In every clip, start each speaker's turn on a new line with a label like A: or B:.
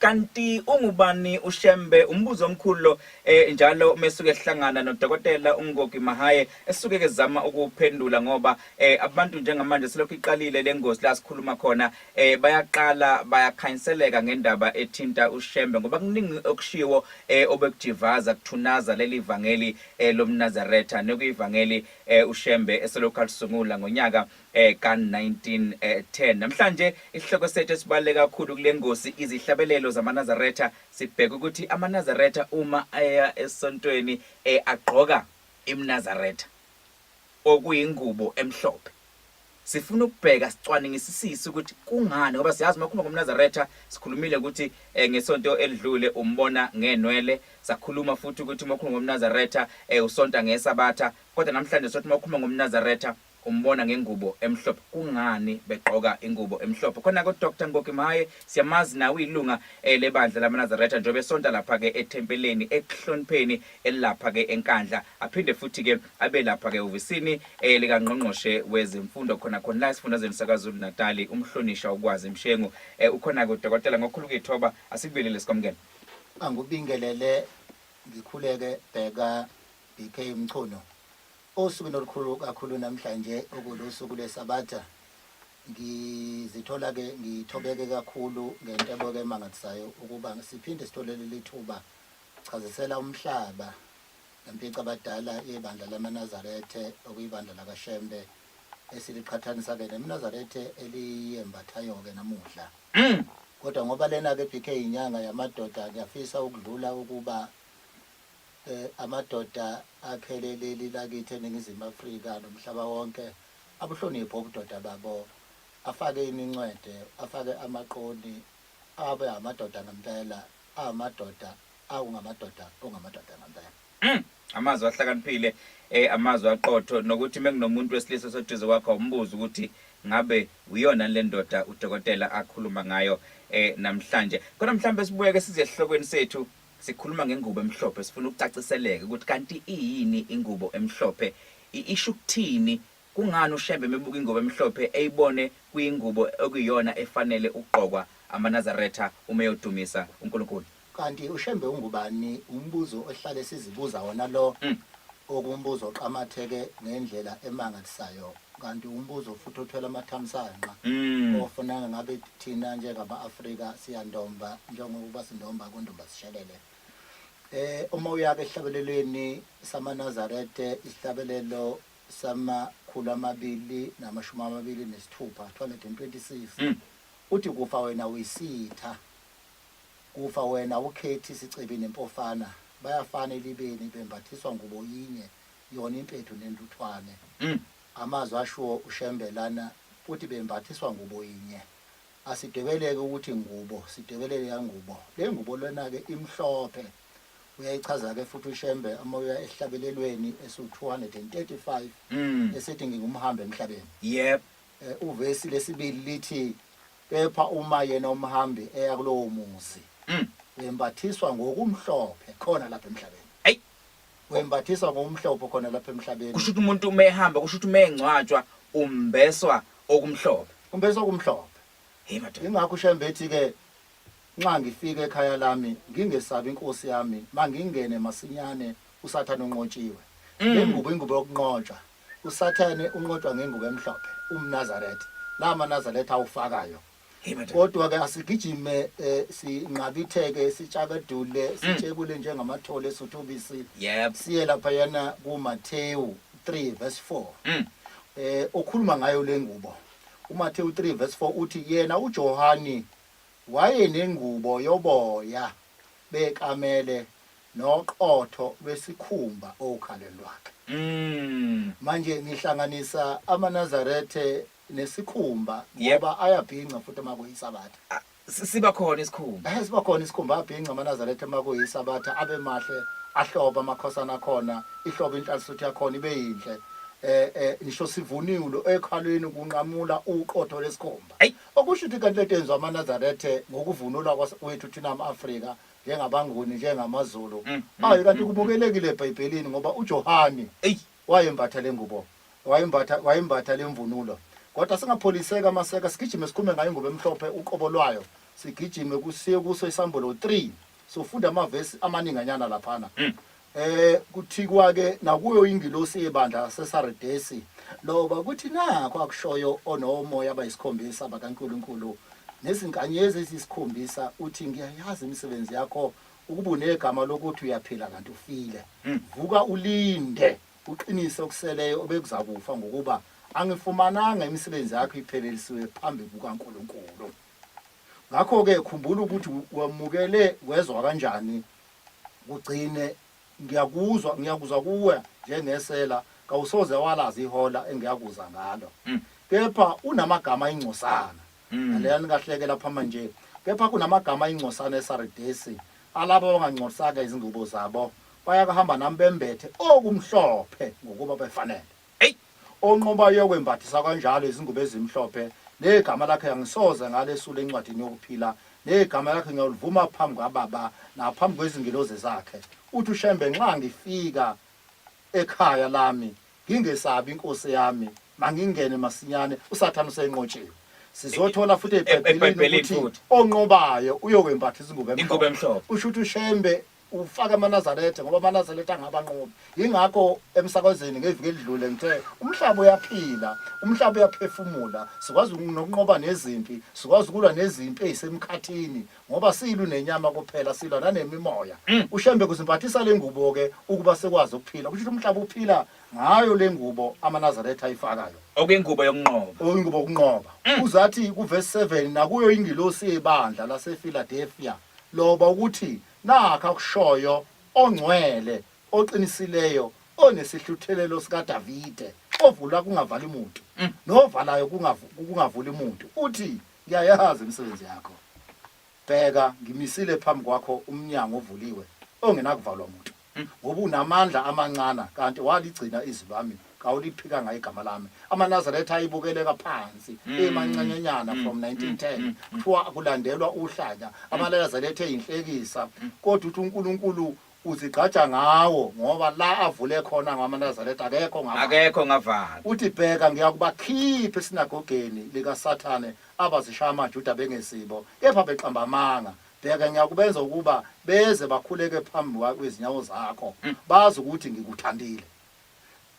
A: Kanti ungubani uShembe? Umbuzo omkhulu lo njalo mesuke ehlangana nodokotela uNgogi Mahaye esuke kezama ukuphendula ngoba abantu njengamanje selokhu iqalile lengozi la sikhuluma khona bayaqala bayakhanyiseleka ngendaba ethinta uShembe ngoba kuningi okushiwo obekujivaza kuthunaza leli vangeli lomNazaretha nekuyivangeli uShembe eselokhu alisungula ngonyaka ka-1910. Namhlanje isihloko sethu esibaluleke kakhulu kule ngosi izihlabelelo zamaNazaretha. Sibheka ukuthi amaNazaretha uma eya esontweni agqoka imNazaretha okuyingubo emhlophe. Sifuna ukubheka sicwaningisisise ukuthi kungani ngoba siyazi uma ukhuluma ngomNazaretha sikhulumile ukuthi ngesonto elidlule umbona ngenwele, sakhuluma futhi ukuthi uma ukhuluma ngomNazaretha usonta ngeSabatha, kodwa namhlanje sothi uma ukhuluma ngomNazaretha umbona ngengubo emhlophe. Kungani begqoka ingubo emhlophe? Khona ko Dr Ngogi Mhaye siyamazi nawe uyilunga lebandla lamaNazaretha njengoba esonta lapha ke ethempeleni ekuhlonipheni elapha ke eNkandla aphinde futhi ke abe lapha ke ehhovisini likaNgqongqoshe wezeMfundo khona khona la esifundazweni saKwaZulu Natali umhlonishwa uKwazi Mshengu. Ukhona ke udokotela ngokukhulu ukuyithoba asikubingelele sikwamukele.
B: Angikubingelele ngikhuleke bheka BK Mchunu. Osukwini olukhulu kakhulu namhlanje okulusuku lweSabatha, ngizithola-ke ngithobeke kakhulu ngenteboke emangalisayo ukuba siphinde sithole leli thuba chazisela umhlaba ngempicabadala yebandla lamaNazarethe okuyibandla lakaShembe esiliqhathanisa-ke nemNazarethe eliyembathayo-ke namuhla. Kodwa ngoba lena-ke BK inyanga yamadoda ngiyafisa ukudlula ukuba Amadoda akhele leli lakithi eNingizimu Afrika nomhlaba wonke abuhloniphe ubudoda babo, afake imincwede, afake amaqoni, abe amadoda ngempela, amadoda awungamadoda ongamadoda ngempela.
A: Amazwi ahlakaniphile, amazwi aqotho nokuthi mekunomuntu wesilisa oseduze kwakho awumbuze ukuthi ngabe uyona le ndoda udokotela akhuluma ngayo namhlanje. Kodwa mhlawumbe sibuyeke size esihlokweni sethu. Sikhuluma ngengubo emhlophe sifuna ukucaciseleka ukuthi kanti iyini ingubo emhlophe, isho ukuthini, kungani uShembe mebuka ingubo emhlophe eyibone kuyingubo okuyiyona efanele ukugqokwa amaNazaretha uma eyodumisa uNkulunkulu.
B: Kanti uShembe ungubani? Umbuzo ohlale sizibuza wona lo, okuwumbuzo oqamatheke ngendlela emangalisayo, kanti umbuzo futhi othwele amathamsanqa, ofuneka ngabe Thina njengama-Afrika siyandomba njengokuba sindomba kundomba sishelele. Uma uya esihlabelelweni samaNazarethe isihlabelelo sama-226, 226, uthi kufa wena uyisitha, kufa wena awukhethi isicebi nempofana, bayafana elibeni bembathiswa ngubo yinye, yona impethu nentuthwane. Amazwi ashiwo uShembe lana uthi bembathiswa ngubo yinye. Asidwebeleke ukuthi ngubo, sidwebelele yangubo. Le ngubo lena-ke imhlophe. Uyayichaza-ke futhi uShembe uma uya esihlabelelweni esiwu-235 esithi ngingumhambi emhlabeni. Uvesi lesibili lithi kepha uma yena umhambi eya kulowo muzi wembathiswa ngokumhlophe khona lapha emhlabeni.
A: Ayi.
B: Wembathiswa ngokumhlophe khona lapha emhlabeni.
A: Kusho ukuthi umuntu uma ehamba, kusho ukuthi uma engcwatshwa umbeswa okumhlophe.
B: Umbeswa okumhlophe.
A: Hey madoda.
B: Ingakho uShembe ethi ke nxa ngifika ekhaya lami ngingesabi inkosi yami mangingene masinyane uSathane unqotshiwe. Le ngubo ingubo yokunqotshwa. USathane unqotshwa ngengubo emhlophe, umNazaretha. La maNazaretha awufakayo.
A: Hey madoda.
B: Kodwa ke asigijime sinqabitheke sitshakadule sitshekule njengamathole esutha ubisi. Siye laphayana kuMathewu 3 verse 4. Okhuluma ngayo le ngubo. UMathewu 3 verse 4 uthi yena uJohani wayenengubo yoboya bekamele noqotho lwesikhumba okhalweni lwakhe. Manje ngihlanganisa amaNazarethe nesikhumba ngoba ayabhinca futhi uma kuyiSabatha.
A: Siba khona isikhumba.
B: Siba khona isikhumba, ayabhinca amaNazaretha uma kuyiSabatha, abe mahle, ahlobe amakhosana akhona, ihlobe inhlalisuthi yakhona ibe yinhle. Ngisho sivuniwe ekhalweni kunqamula uqotho lwesikhumba. Okusho ukuthi kanti lento yenziwa amaNazarethe ngokuvunula kwethu thina ama-Afrika njengabaNguni, njengamaZulu, ayi kanti kumukelekile eBhayibhelini ngoba uJohane Wayembatha le ngubo. Wayembatha, wayembatha le mvunulo. Kodwa singapholiseka amaseka, sigijime sikhulume ngayo ingubo emhlophe uqobo lwayo. Sigijime kusiye kuso isambulo 3. Sofunda amavesi amaninganyana laphana. Eh kuthikwa ke nakuyo ingilosi yebandla laseSaredesi loba kuthi nakho akushoyo onomoya abayisikhombisa bakaNkulunkulu nezinkanyezi eziyisikhombisa uthi ngiyayazi imisebenzi yakho ukuba unegama lokuthi uyaphila kanti ufile. Vuka ulinde uqinise okuseleyo obekuzakufa ngokuba angifumananga imisebenzi yakho iphelelisiwe phambi kukaNkulunkulu. Ngakho-ke khumbula ukuthi wamukele wezwa kanjani kugcine ngiyakuzwa ngiyakuzwa kuwe njengesela kawusoze walazi ihola engiyakuza ngalo. Kepha unamagama ayingcosana. Lalelani kahleke lapha manje. Kepha kunamagama ayingcosana eSaredesi alabo abangangcolisanga izingubo zabo bayakuhamba nami bembethe okumhlophe ngokuba befanele.
A: Eyi!
B: Onqobayo uyokwembathisa kanjalo izingubo ezimhlophe, negama lakhe angisoze ngalesula encwadini yokuphila, negama lakhe ngiyolivuma phambi kwaBaba naphambi kwezingelozi zakhe. Uthi uShembe nxa ngifika ekhaya lami ngingesabi inkosi yami, mangingene masinyane, uSathane usenqotshiwe. Sizothola futhi eBhayibhelini
A: EBhayibhelini
B: ukuthi
A: futhi.
B: onqobayo uyokwembatha izingubo
A: Ingubo
B: emhlophe.
A: emhlophe.
B: Kusho ukuthi uShembe ufaka amaNazaretha ngoba amaNazaretha angabanqobi. Yingakho emsakazweni ngeviki elidlule ngithe umhlaba uyaphila, umhlaba uyaphefumula, sikwazi nokunqoba nezimpi, sikwazi ukulwa nezimpi ezisemkhathini ngoba silwi nenyama kuphela, silwa nanemimoya. UShembe kuzimpathisa le ngubo-ke ukuba sikwazi ukuphila. Kusho ukuthi umhlaba uphila ngayo le ngubo amaNazaretha ayifakayo.
A: Okuyingubo yokunqoba.
B: Okuyingubo yokunqoba. Uzathi kuvesi 7 nakuyo ingilosi yebandla laseFiladelfiya loba ukuthi Nakhu akushoyo ongcwele, oqinisileyo, onesihluthelelo sikaDavide, ovula kungavali muntu, novalayo kungavuli muntu, uthi, Ngiyayazi imisebenzi yakho. Bheka, ngimisile phambi kwakho umnyango ovuliwe, ongenakuvalwa muntu, ngoba unamandla amancana, kanti waligcina izwi lami, kawuliphikanga igama lami. AmaNazaretha ayibukeleka phansi emancanyanyana from 1910 kuthiwa kulandelwa uhlanya. AmaNazaretha eyinhlekisa kodwa uthi uNkulunkulu uzigqaja ngawo ngoba la avule khona ngamaNazaretha akekho ngavala.
A: Akekho ngavala.
B: Uthi bheka ngiyakubakhipha esinagogeni likaSathane abazishaya amaJuda bengesibo kepha beqamba amanga. Bheka ngiyakubenza ukuba beze bakhuleke phambi kwezinyawo zakho bazi ukuthi ngikuthandile.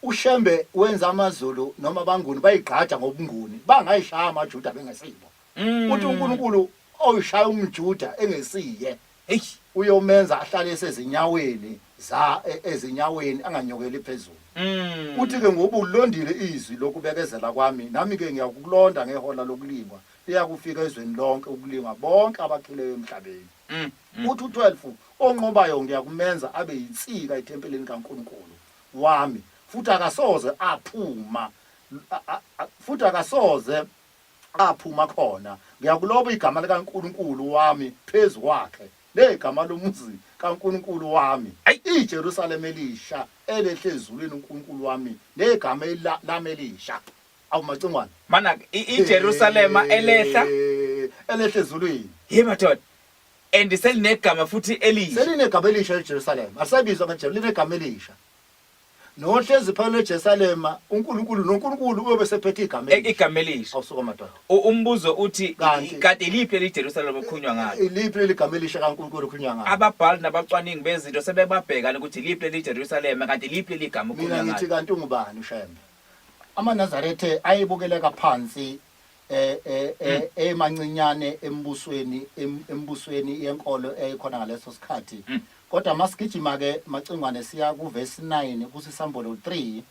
B: UShembe wenza amaZulu noma abaNguni bayigqaja ngobuNguni bangayishaya amaJuda bengesibo. Uthi uNkulunkulu oyishaya umJuda engesiye
A: Eish.
B: uyomenza ahlale esezinyaweni za e- ezinyaweni anganyokeli phezulu. Uthi ke ngoba ulondile izwi lokubekezela kwami nami ke ngiyakulonda ngehola lokulingwa liyakufika ezweni lonke ukulingwa bonke abakhileyo emhlabeni. Uthi u-12 onqobayo ngiyakumenza abe yinsika ethempelini kaNkulunkulu wami futhi akasoze aphuma futhi akasoze aphuma khona ngiyakuloba igama likaNkulunkulu wami phezu kwakhe negama lomuzi kaNkulunkulu wami iJerusalema elisha elehle ezulwini uNkulunkulu wami negama lami elisha. Awu Macingwane.
A: Mana iJerusalema elehla
B: elehla ezulwini.
A: Ye madoda. And selinegama futhi elisha.
B: Selinegama elisha eJerusalema. Alisabizwa ngeJerusalema, linegama elisha. Nohlezi phakathi eJerusalema, uNkulunkulu noNkulunkulu uyobe sephethe igama
A: elisha. Igama elisha.
B: Awusuka madoda.
A: Umbuzo uthi kanti iliphi leli Jerusalema okukhulunywa ngalo?
B: Iliphi leli gama elisha kaNkulunkulu okukhulunywa ngalo?
A: Ababhali nabacwaningi bezinto sebebabhekana ukuthi iliphi leli Jerusalema kanti iliphi leli gama
B: okukhulunywa ngalo. Mina ngithi kanti ungubani uShembe? AmaNazarethe ayebukeleka phansi eh, eh, eh, mm. emancinyane embusweni embusweni yenkolo eyayikhona ngaleso sikhathi mm. kodwa masigijima ke macingwane siya kuverse 9 kusisambulo 3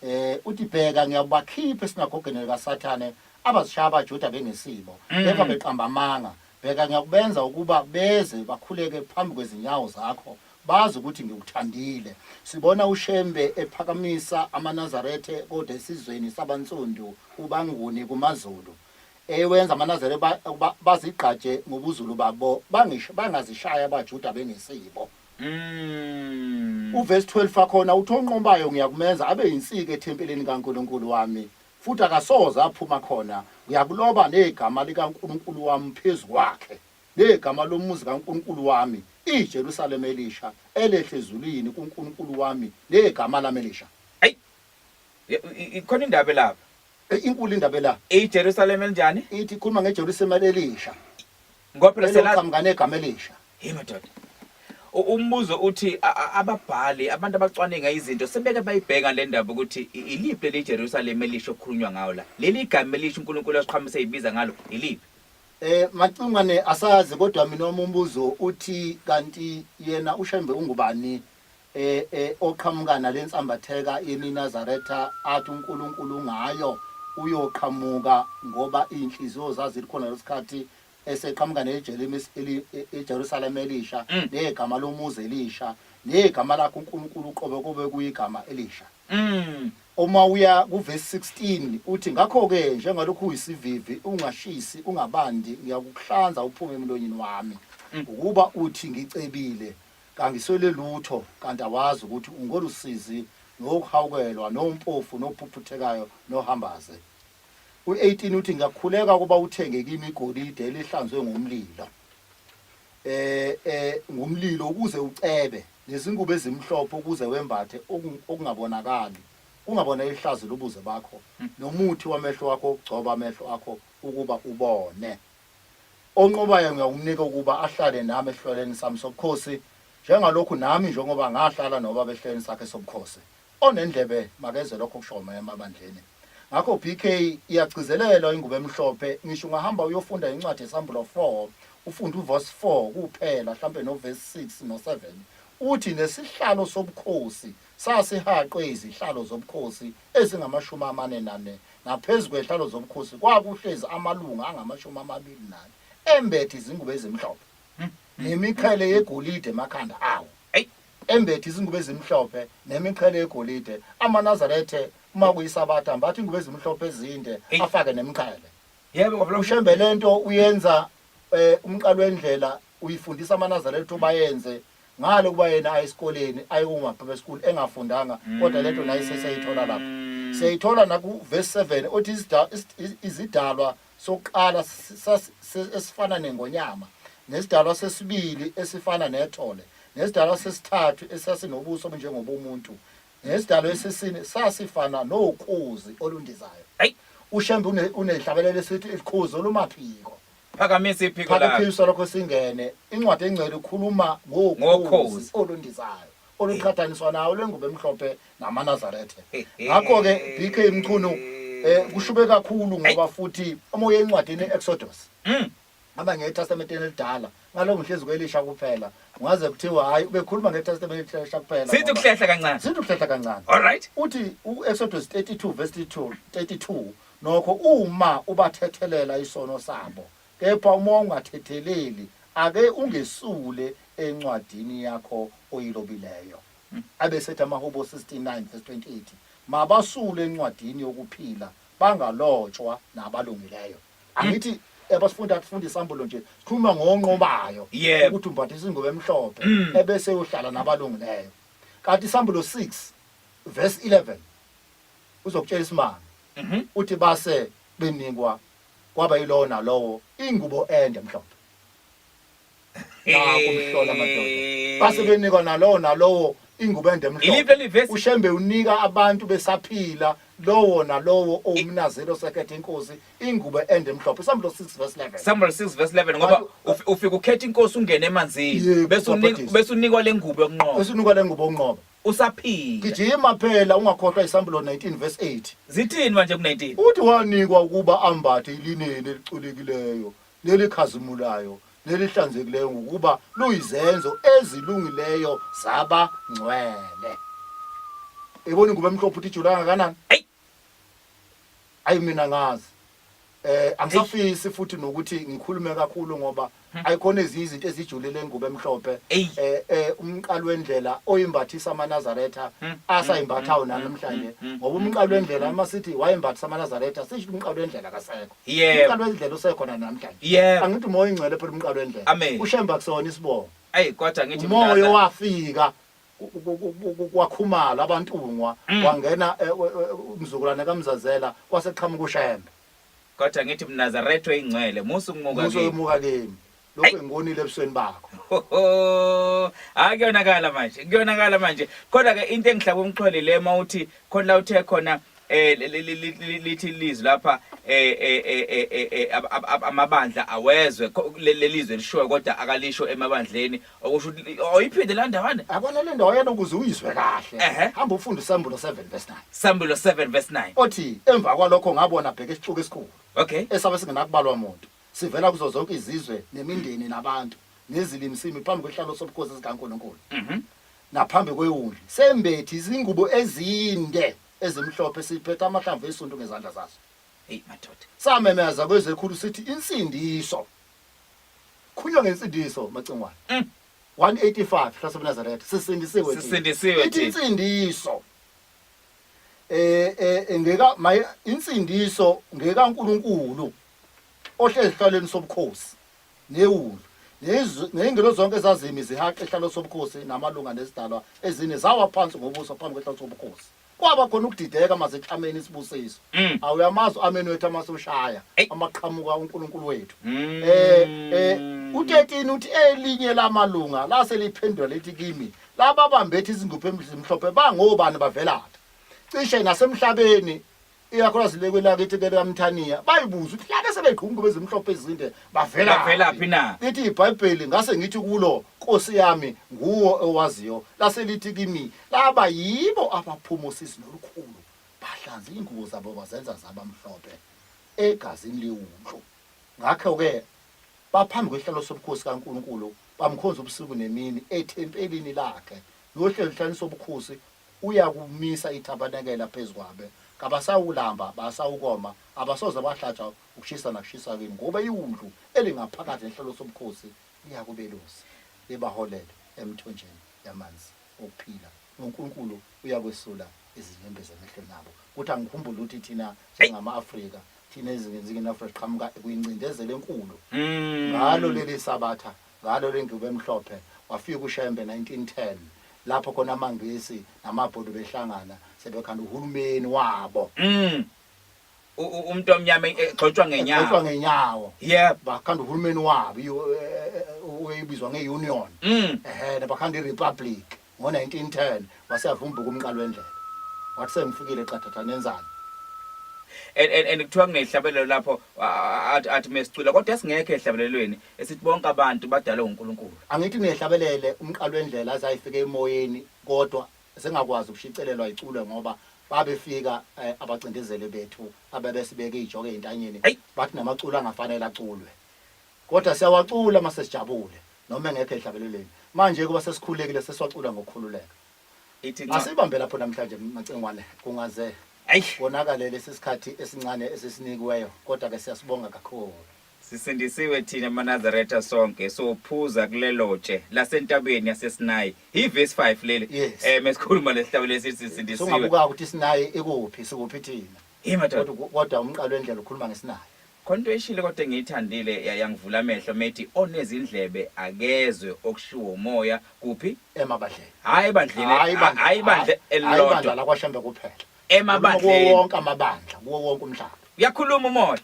B: eh uthi bheka ngiyakubakhipha esinagogeni likaSathane abazishaya abaJuda bengesibo mm. beva beqamba amanga bheka ngiyakubenza ukuba beze bakhuleke phambi kwezinyawo zakho Bazi ukuthi ngikuthandile. Sibona uShembe ephakamisa amaNazarethe kodwa esizweni sabaNsundu ubaNguni kumaZulu. Ewenza amaNazarethe ukuba bazigqaje ngobuZulu babo bangazishayi abaJuda bengesibo. Uvesi 12 wakhona uthi onqobayo ngiyakumenza abe yinsika ethempelini kaNkulunkulu wami futhi akasoze aphuma khona ngiyakuloba negama likaNkulunkulu wami phezu kwakhe. Negama lomuzi kaNkulunkulu wami, iJerusalema elisha, elehla ezulwini kuNkulunkulu wami, negama lami elisha.
A: Ayi, ikhona indaba elapha.
B: Inkulu indaba ela.
A: IJerusalema elinjani?
B: Ithi ikhuluma ngeJerusalema elisha.
A: Ngoba phela sela
B: Eloqhamuka negama elisha.
A: Hey madoda. Umbuzo uthi ababhali abantu abacwaninga izinto sebeke bayibheka le ndaba ukuthi iliphi leli Jerusalem elisha okukhulunywa ngawo la. Leli gama elisha uNkulunkulu asiqhamusa eyibiza ngalo iliphi?
B: Macingwane asazi kodwa mina wami umbuzo uthi kanti yena uShembe ungubani oqhamuka nalensambatheka yeminazaretha athi uNkulunkulu ngayo uyoqhamuka ngoba inhliziyo zazilikhona lesikhathi eseqhamuka neJerusalema elisha negama lomuzi elisha negama lakhe uNkulunkulu uqobo kube kuyigama elisha. Uma uya kuvesi 16 uthi ngakho-ke njengalokhu uyisivivi ungashisi ungabandi ngiyakukuhlanza uphume emlonyeni wami ngokuba uthi ngicebile kangiswele lutho kanti awazi ukuthi ungolusizi nowokuhawukelwa nompofu nophuphuthekayo nohambaze. U-18 uthi ngiyakhuleka ukuba uthenge kimi igolide elihlanzwe ngomlilo ngomlilo ukuze ucebe nezingubo ezimhlophe ukuze wembathe okungabonakali kungabona ihlazo lobuze bakho nomuthi wamehlo akho okugcoba amehlo akho ukuba ubone. Onqobayo ngiyakumnika ukuba ahlale nami esihlweleni sami sobukhosi, njengalokhu nami njengoba ngahlala noBaba esihleleni sakhe sobukhosi. Onendlebe makezwe lokho okushiwo uMoya emabandleni. Ngakho BK iyagcizelelwa ingubo emhlophe, ngisho ungahamba uyofunda incwadi yeSambulo 4, ufunde uverse 4 kuphela hlampe noverse 6 no 7, uthi nesihlalo sobukhosi sasihaqwe izihlalo zobukhosi ezingamashumi 44, naphezu kwezihlalo zobukhosi kwakuhlezi amalunga angama-24 embethe izingubo ezimhlophe nemiqhele yegolide emakhanda awo. Embethe izingubo ezimhlophe nemiqhele yegolide. AmaNazarethe uma kuyiSabatha ambatha ingubo ezimhlophe ezinde afake nemiqhele.
A: Yebo baba.
B: UShembe lento uyenza umqalo wendlela uyifundisa amaNazaretha ubayenze ngale kuba yena aye esikoleni aye kuma-private school engafundanga kodwa lento naye seseyithola lapho. Siyayithola naku verse 7 othi izidalwa sokuqala esifana nengonyama nesidalwa sesibili esifana nethole nesidalwa sesithathu esasinobuso obunjengobomuntu nesidalwa esesine sasifana nokhozi olundizayo. UShembe unehlabelelo esithi ikhozi olumaphiko.
A: Phakamisa iphiko lakho.
B: Phakamisa lokho singene. Incwadi engcwele ikhuluma ngokhozi olundizayo oluqhathaniswa nawo lwengubo emhlophe namaNazarethe. Ngakho-ke BK Mchunu kushube kakhulu ngoba futhi uma uye encwadini Exodus ngaba ngeTestamenteni elidala ngaloko ngihlezi kwelisha kuphela ungaze kuthiwa hayi ubekhuluma ngeTestament elisha kuphela.
A: Sithi ukuhlehla kancane.
B: Sithi ukuhlehla kancane.
A: All right.
B: Uthi uExodus 32 verse 32 32 nokho uma ubathethelela isono sabo kepha uma ungathetheleli ake ungesule encwadini yakho oyilobileyo. Abesethi amaHubo 69 verse 28 mabasule encwadini yokuphila bangalotshwa nabalungileyo. Angithi abasifunda kufunda isambulo nje sikhuluma ngonqobayo ukuthi umbathisa ingubo emhlophe ebese uyohlala nabalungileyo. Kanti isambulo 6 verse 11 uzokutshela isimanga uthi base benikwa kwaba yilowo nalowo ingubo ende emhlophe. Naku umhlola madoda. Base benikwa nalowo nalowo ingubo ende
A: emhlophe. Iliphi leli vesi?
B: UShembe unika abantu besaphila lowo nalowo owumnazeli osekhethe inkosi ingubo ende emhlophe. Isambulo 6 verse 11.
A: Sambulo 6 verse 11 ngoba ufika ukhetha inkosi ungene emanzini bese unikwa bese unikwa lengubo yokunqoba.
B: Bese unikwa lengubo yokunqoba.
A: Usaphila.
B: Gijima phela ungakhohlwa isambulo 19 verse 8.
A: Zithini manje ku-19?
B: Uthi wanikwa ukuba ambathe ilineni elicolekileyo nelikhazimulayo nelihlanzekileyo ngokuba luyizenzo ezilungileyo zabangcwele. Ebona ingubo emhlophe uthi ijula kangakanani?
A: Ayi.
B: Ayi mina ngazi. Angisafisi futhi nokuthi ngikhulume kakhulu ngoba ayikhona ezinye izinto ezijulile engubo emhlophe. Umqalo wendlela oyimbathisa amaNazaretha asayimbathayo namhlanje ngoba umqalo wendlela uma sithi wayimbathisa amaNazaretha sisho umqalo wendlela kasekho. Umqalo wendlela usekhona namhlanje. Angithi umoya ingcwele phela umqalo wendlela. UShembe akusona isibongo.
A: Ayi kodwa ngithi
B: umoya wafika kwakhumala abantungwa wangena umzukulwane kaMzazela kwaseqhamuka uShembe.
A: Kodwa ngithi mNazaretha oyingcwele musa ukumuka
B: kimi. Musa ukumuka kimi. Lokho engikonile ebusweni bakho.
A: Hayi kuyonakala manje. Kuyonakala manje. Kodwa ke into engihlaba umxhwele le mawuthi khona la uthe khona eh lithi lizwi lapha eh, eh, eh, eh amabandla awezwe lelizwe lishoyo kodwa akalisho emabandleni okusho ukuthi oyiphinde la ndawana.
B: Yabona le ndawo yena ukuze uyizwe kahle. Hamba ufunde uSambulo 7 verse 9.
A: Sambulo 7 verse 9.
B: Othi emva kwalokho ngabona bheka isixuku esikhulu. Esabe singenakubalwa muntu. Sivela kuzo zonke izizwe nemindeni nabantu nezilimi simi phambi kwesihlalo sobukhosi sikaNkulunkulu. Naphambi kweWundlu. Sembethe izingubo ezinde ezimhlophe siphethe amahlamvu esundu ngezandla zaso.
A: Hey madoda.
B: Samemeza kwezekhulu sithi insindiso. Khulunywa ngensindiso Macingwane. 185 hlaseBenazaretha sisindisiwe
A: thina. Sisindisiwe
B: Ithi
A: thina.
B: insindiso. Eh eh ngeka maye insindiso ngekaNkulunkulu ohlezi esihlalweni sobukhosi newundlu. Nezingelosi zonke ezazimi zihaqa isihlalo sobukhosi namalunga nezidalwa ezine zawa phansi ngobuso phambi kwesihlalo sobukhosi. Kwaba khona ukudideka masithi ameni isibusiso. Awuyamazi ameni wethu amasushaya amaqhamuka uNkulunkulu wethu. Eh eh u13 uthi elinye lamalunga lase liphendula lithi kimi laba bambethe izingupho ezimhlophe bangobani bavelaphi? Cishe nasemhlabeni ikakhulukazi le kwelakithi ke likaMthaniya bayibuza ukuthi laba sebegqoka ingubo ezimhlophe ezinde bavela
A: Bavelaphi na?
B: Lithi iBhayibheli ngase ngithi kulo Nkosi yami nguwo owaziyo lase lithi kimi laba yibo abaphuma osizini olukhulu bahlanza ingubo zabo bazenza zaba mhlophe egazini lewundlu ngakho ke baphambi kwesihlalo sobukhosi kaNkulunkulu bamkhonza ubusuku nemini ethempelini lakhe nohlelo hlalo sobukhosi Uyakumisa ithabanekela phezu kwabe, kabasawukulamba, basawukoma, abasoze bahlatshwa ukushisa nakushisa kini, ngoba iWundlu elingaphakathi nesihlalo sobukhosi liyakubelusa, libaholele emithonjeni yamanzi okuphila, noNkulunkulu uyakwesula izinyembezi emehlweni abo. Kuthi angikhumbule ukuthi thina njengama-Afrika, thina ezingeningizimu Afrika siqhamuka kwincindezelo enkulu ngalo leli Sabatha Ngalo lengubo emhlophe wafika uShembe 1910 lapho khona amaNgisi namaBhunu behlangana sebekhanda uhulumeni wabo.
A: Umuntu omnyama egxotshwa ngenyawo.
B: Egxotshwa ngenyawo.
A: Yebo.
B: Bakhanda uhulumeni wabo oyibizwa nge-union. Ehhe bakhanda i-republic ngo-1910 wase yavumbuka umqalo wendlela. Wathi sengifikile qathatha nenzani?
A: And kuthiwa kunehlabelelo lapho athi mesicula kodwa esingekho ehlabelelweni esithi bonke abantu badalwe uNkulunkulu.
B: Angithi nehlabelele umqalo wendlela aze ayifike emoyeni kodwa sengakwazi ukushicelelwa iculwe ngoba babefika abacindezeli bethu ababesibeke ijoke ey'ntanyeni bathi namaculo angafanele aculwe. Kodwa siyawacula uma sesijabule noma engekho ehlabelelweni. Manje kuba sesikhulekile sesiwacula ngokukhululeka.
A: Ithi nxa
B: Asibambe lapho namhlanje Macingwane kungaze
A: Ayi.
B: konakale lesi sikhathi esincane esisinikiweyo kodwa ke siyasibonga kakhulu.
A: Sisindisiwe thina maNazaretha sonke sophuza kulelotshe lasentabeni yaseSinayi. Ivesi 5 leli.
B: Yes.
A: Eh mesikhuluma lesihlabelelo esithi sisindisiwe.
B: Sungabuka ukuthi iSinayi ikuphi sikuphi thina.
A: Hey madoda.
B: Kodwa kodwa umqalo wendlela ukhuluma ngeSinayi.
A: Khona into oyishilo kodwa engiyithandile yangivula amehlo methi onezindlebe akezwe okushiwo umoya kuphi?
B: Emabandleni.
A: Hhayi ebandleni,
B: Hhayi ibandla,
A: hhayi ibandla
B: hhayi ibandla
A: elilodwa.
B: lakwaShembe kuphela.
A: Emabandleni.
B: Kuwo wonke amabandla, kuwo wonke umhlaba.
A: Uyakhuluma umoya.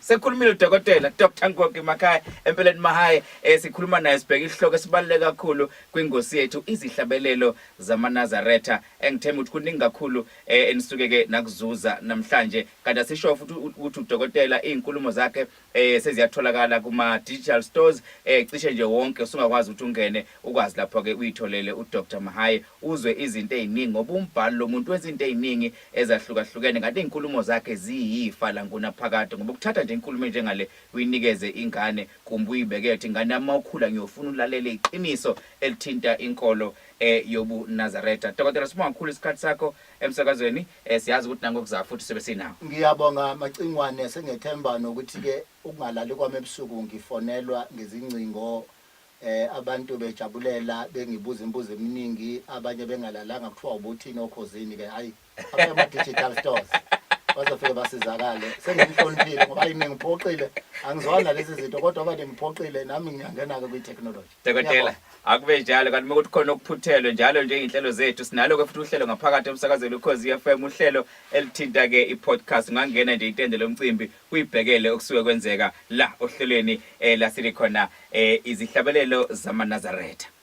A: Sekhulumile udokotela Dr Nkoki Makhaya empeleni Mahaye eh, sikhuluma naye sibheka isihloko esibaluleke kakhulu kwingosi yethu izihlabelelo zamaNazaretha engithemba ukuthi kuningi kakhulu eh, enisuke ke nakuzuza namhlanje Kanti asisho futhi ukuthi udokotela izinkulumo zakhe eh seziyatholakala kuma digital stores eh cishe nje wonke usungakwazi ukuthi ungene ukwazi lapho ke uyitholele uDr Mahaye uzwe izinto eziningi ngoba umbhalo lo muntu wenza izinto eziningi ezahlukahlukene kanti izinkulumo zakhe ziyifa langunaphakade ngoba ukuthatha nje inkulumo enjengale uyinikeze ingane kumbe uyibeke uthi ingane yami mawukhula ngiyofuna ulalele iqiniso elithinta inkolo eh yobuNazaretha. Dokotela sibonga kakhulu isikhathi sakho emsakazweni Eh siyazi ukuthi nangokuzayo futhi sibe sinawo.
B: Ngiyabonga Macingwane sengethemba nokuthi ke ukungalali kwami ebusuku ngifonelwa ngezingcingo eh abantu bejabulela bengibuza imibuzo eminingi abanye bengalalanga kuthiwa ubuthini okhozini ke hayi abaye ama digital stores bazofike basizakale sengimhloniphile ngoba ayi ningiphoxile angizwani nalezi zinto kodwa abantu ngiphoxile nami ngiyangena ke kwi technology.
A: Dokotela, akube njalo kanti uma kuthi khona okuphuthelwe njalo nje izinhlelo zethu sinalo ke futhi uhlelo ngaphakathi emsakazweni ukhozi FM uhlelo elithinta ke i-podcast ungangena nje itende lomcimbi uyibhekele okusuke kwenzeka la ohlelweni eh, la sili khona eh, izihlabelelo zamaNazaretha.